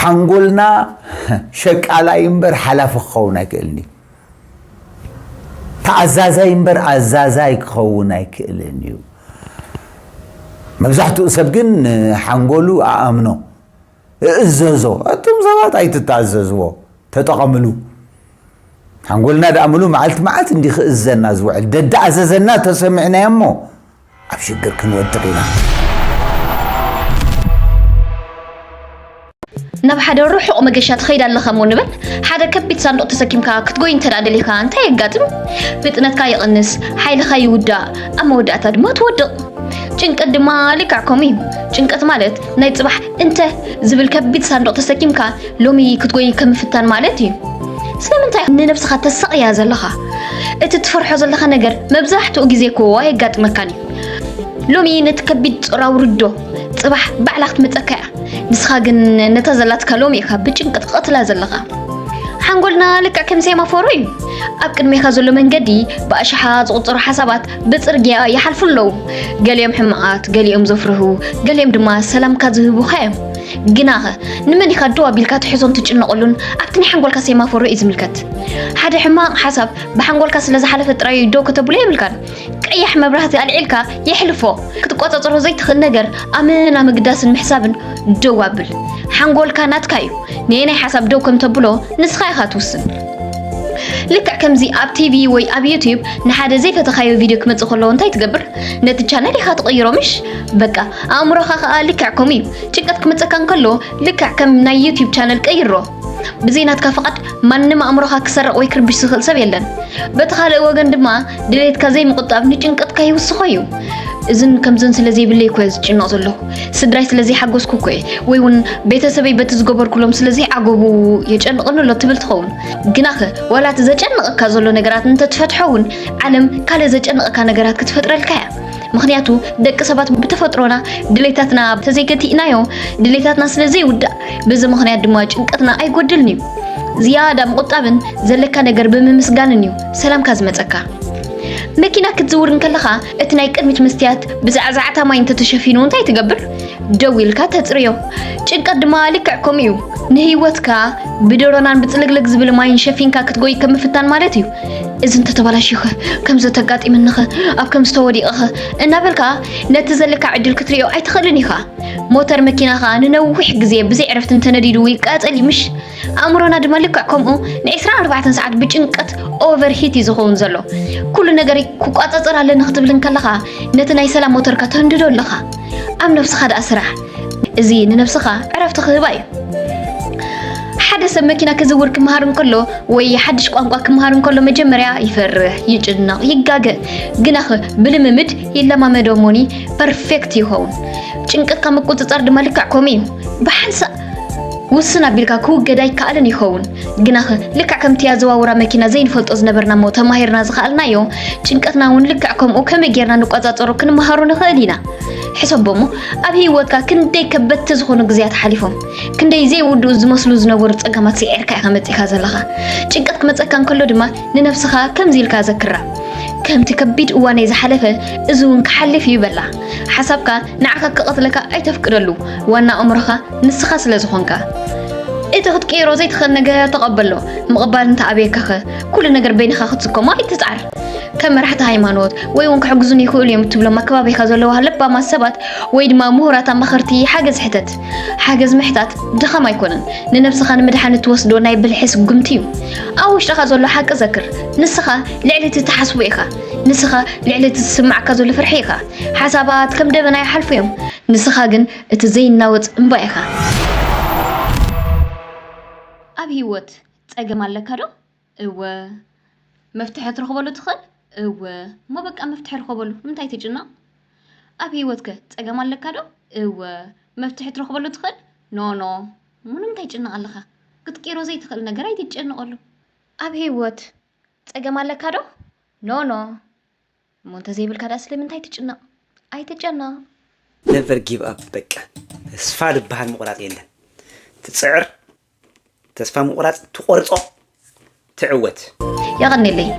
ሓንጎልና ሸቃላይ እምበር ሓላፊ ክኸውን ኣይክእልን እዩ። ተኣዛዛይ እምበር ኣዛዛይ ክኸውን ኣይክእልን እዩ። መብዛሕትኡ ሰብ ግን ሓንጎሉ ኣኣምኖ፣ እእዘዞ። እቶም ሰባት ኣይትተኣዘዝዎ፣ ተጠቐምሉ። ሓንጎልና ደኣ ምሉ መዓልቲ መዓልቲ እንዲ ክእዘና ዝውዕል። ደዳኣዘዘና ተሰሚዕናዮ እሞ ኣብ ሽግር ክንወድቕ ኢና። ናብ ሓደ ርሑቕ መገሻ ትኸይድ ኣለኻ እሞ ንበል። ሓደ ከቢድ ሳንዱቕ ተሰኪምካ ክትጎይ እንተ ደኣ ደሊኻ እንታይ የጋጥም? ፍጥነትካ ይቕንስ፣ ሓይልኻ ይውዳእ፣ ኣብ መወዳእታ ድማ ትወድቕ። ጭንቀት ድማ ልክዕ ከምኡ እዩ። ጭንቀት ማለት ናይ ጽባሕ እንተ ዝብል ከቢድ ሳንዱቕ ተሰኪምካ ሎሚ ክትጎይ ከም ምፍታን ማለት እዩ። ስለምንታይ ንነብስኻ ተሳቕያ ዘለኻ? እቲ ትፈርሖ ዘለኻ ነገር መብዛሕትኡ ግዜ እኮ ኣየጋጥመካን እዩ። ሎሚ ነቲ ከቢድ ጾር ኣውርዶ፣ ጽባሕ ባዕላ ክትመጸካ እያ። ንስኻ ግን ነታ ዘላትካ ሎሚ ኢኻ ብጭንቂ ትቐትላ ዘለኻ። ሓንጎልና ልክዕ ከም ሴማፎሮ እዩ። ኣብ ቅድሜኻ ዘሎ መንገዲ ብኣሽሓት ዝቑጸሩ ሓሳባት ብጽርግያ ይሓልፉ ኣለዉ። ገሊኦም ሕማቓት፣ ገሊኦም ዘፍርሁ፣ ገሊኦም ድማ ሰላምካ ዝህቡኻ እዮም። ግናኸ ንመን ኢኻ ደው ኣቢልካ ትሕዞን ትጭነቐሉን ኣብቲ ናይ ሓንጎልካ ሴማፎሮ እዩ ዝምልከት። ሓደ ሕማቕ ሓሳብ ብሓንጎልካ ስለ ዝሓለፈ ጥራይ ደው ከተብሎ የብልካን። ቀያሕ መብራህቲ ኣልዒልካ የሕልፎ። ክትቆጻጸሮ ዘይትኽእል ነገር ኣመና ምግዳስን ምሕሳብን ደው ኣብል። ሓንጎልካ ናትካ እዩ። ነየናይ ሓሳብ ደው ከም ተብሎ ንስኻ ኢኻ ትውስን። ልክዕ ከምዚ ኣብ ቲቪ ወይ ኣብ ዩቲዩብ ንሓደ ዘይፈተኻዮ ቪድዮ ክመጽእ ከሎ እንታይ ትገብር? ነቲ ቻነል ኢኻ ትቕይሮ ምሽ? በቃ ኣእምሮኻ ከኣ ልክዕ ከምኡ እዩ። ጭንቀት ክመጸካ እንከሎ ልክዕ ከም ናይ ዩቲዩብ ቻነል ቀይሮ። ብዘይ ናትካ ፍቓድ ማንም ኣእምሮኻ ክሰርቕ ወይ ክርብሽ ዝኽእል ሰብ የለን። በቲ ካልእ ወገን ድማ ድሌትካ ዘይምቑጣብ ንጭንቀትካ ይውስኾ እዩ። እዝን ከምዝን ስለ ዘይብለይ እኮ እየ ዝጭነቕ ዘለኹ። ስድራይ ስለ ዘይሓገዝኩ እኮ እየ፣ ወይ እውን ቤተሰበይ በቲ ዝገበርኩሎም ስለ ዘይዓገቡ የጨንቕኒ ኣሎ ትብል ትኸውን። ግናኸ ዋላ እቲ ዘጨንቐካ ዘሎ ነገራት እንተትፈትሖ እውን ዓለም ካልእ ዘጨንቐካ ነገራት ክትፈጥረልካ እያ። ምኽንያቱ ደቂ ሰባት ብተፈጥሮና ድሌታትና ተዘይገቲእናዮ ድሌታትና ስለ ዘይውዳእ በዚ ምኽንያት ድማ ጭንቀትና ኣይጎድልን እዩ። ዝያዳ ምቑጣብን ዘለካ ነገር ብምምስጋንን እዩ ሰላምካ ዝመጸካ። መኪና ክትዝውር እንከለኻ እቲ ናይ ቅድሚት መስትያት ብዛዕዛዕታ ማይ እንተተሸፊኑ እንታይ ትገብር? ደው ኢልካ ተጽርዮ። ጭንቀት ድማ ልክዕ ከምኡ እዩ። ንህይወትካ ብደሮናን ብጽልግልግ ዝብል ማይን ሸፊንካ ክትጎይ ከም ምፍታን ማለት እዩ። እዚ እንተተባላሽዩኸ? ከምዚ ተጋጢምንኸ? ኣብ ከምዚ ተወዲቐኸ? እናበልካ ነቲ ዘለካ ዕድል ክትርእዮ ኣይትኽእልን ኢኻ። ሞተር መኪናኻ ንነዊሕ ግዜ ብዘይ ዕረፍቲ እንተነዲዱ ይቃጸል እዩ ምሽ? ኣእምሮና ድማ ልክዕ ከምኡ ን24 ሰዓት ብጭንቀት ኦቨርሂት እዩ ዝኸውን ዘሎ። ኩሉ ነገር ክቋጸጸር ኣለኒ ክትብል እንከለኻ ነቲ ናይ ሰላም ሞተርካ ተንድዶ ኣለኻ። ኣብ ነብስኻ ደኣ ስራሕ። እዚ ንነብስኻ ዕረፍቲ ክህባ እዩ። ሓደ ሰብ መኪና ክዝውር ክመሃር እንከሎ ወይ ሓድሽ ቋንቋ ክመሃር እንከሎ መጀመርያ ይፈርህ፣ ይጭነቕ፣ ይጋገ። ግናኸ ብልምምድ ይለማመዶ እሞኒ ፐርፌክት ይኸውን። ጭንቀትካ ምቁጽጻር ድማ ልክዕ ከምኡ እዩ። ብሓንሳእ ውስን ኣቢልካ ክውገድ ኣይከኣልን ይኸውን። ግናኸ ልክዕ ከምቲ ኣዘዋውራ መኪና ዘይንፈልጦ ዝነበርና እሞ ተማሂርና ዝኸኣልናዮ ጭንቀትና እውን ልክዕ ከምኡ ከመይ ጌርና ንቆጻጸሮ ክንመሃሮ ንኽእል ኢና። ሕሰቦ እሞ ኣብ ህይወትካ ክንደይ ከበድቲ ዝኾኑ ግዜያት ሓሊፎም፣ ክንደይ ዘይውድኡ ዝመስሉ ዝነበሩ ጸገማት ስዒርካ ኢኻ መጺኻ ዘለኻ። ጭንቀት ክመጸካ እንከሎ ድማ ንነብስኻ ከምዚ ኢልካ ዘክራ፣ ከምቲ ከቢድ እዋነይ ዝሓለፈ እዚ እውን ክሓልፍ እዩ በላ። ሓሳብካ ንዓኻ ክቐትለካ ኣይተፍቅደሉ። ዋና ኣእምሮኻ ንስኻ ስለ ዝኾንካ። እቲ ክትቅይሮ ዘይትኽእል ነገር ተቐበሎ። ምቕባል እንተ ኣብየካኸ? ኩሉ ነገር በይንኻ ክትስከሞ ኣይትጽዓር። ከም መራሕቲ ሃይማኖት ወይ እውን ክሕግዙኒ ይኽእሉ እዮም እትብሎም ኣከባቢኻ ዘለዉ ለባማት ሰባት ወይ ድማ ምሁራት ኣማኸርቲ ሓገዝ ሕተት። ሓገዝ ምሕታት ድኻም ኣይኮነን። ንነብስኻ ንምድሓን እትወስዶ ናይ ብልሒ ስጉምቲ እዩ። ኣብ ውሽጥኻ ዘሎ ሓቂ ዘክር። ንስኻ ልዕሊ እቲ ትሓስቦ ኢኻ። ንስኻ ልዕሊ እቲ ዝስምዓካ ዘሎ ፍርሒ ኢኻ። ሓሳባት ከም ደበና ይሓልፉ እዮም። ንስኻ ግን እቲ ዘይናወጽ እምባ ኢኻ። ኣብ ህይወት ጸገም ኣለካ ዶ? እወ። መፍትሒ ትረኽበሉ ትኽእል? እወ። እሞ በቃ መፍትሒ ርኸበሉ። ንምንታይ ትጭነቕ? ኣብ ህይወትከ ጸገም ኣለካ ዶ? እወ። መፍትሒ ትረኽበሉ ትኽእል? ኖ፣ ኖ። እሞ ንምንታይ ትጭነቕ ኣለኻ? ክትቅይሮ ዘይትኽእል ነገር ኣይትጨነቐሉ። ኣብ ህይወት ጸገም ኣለካ ዶ? ኖ፣ ኖ። እሞ እንተዘይብልካ ደኣ ስለምንታይ ትጭነቕ? ኣይትጨነቕ። ነቨር ጊቭ ኣፕ በቃ ተስፋ ዝበሃል ምቑራፅ የለን። ትፅዕር፣ ተስፋ ምቑራፅ ትቖርፆ፣ ትዕወት። የቐኔለይ።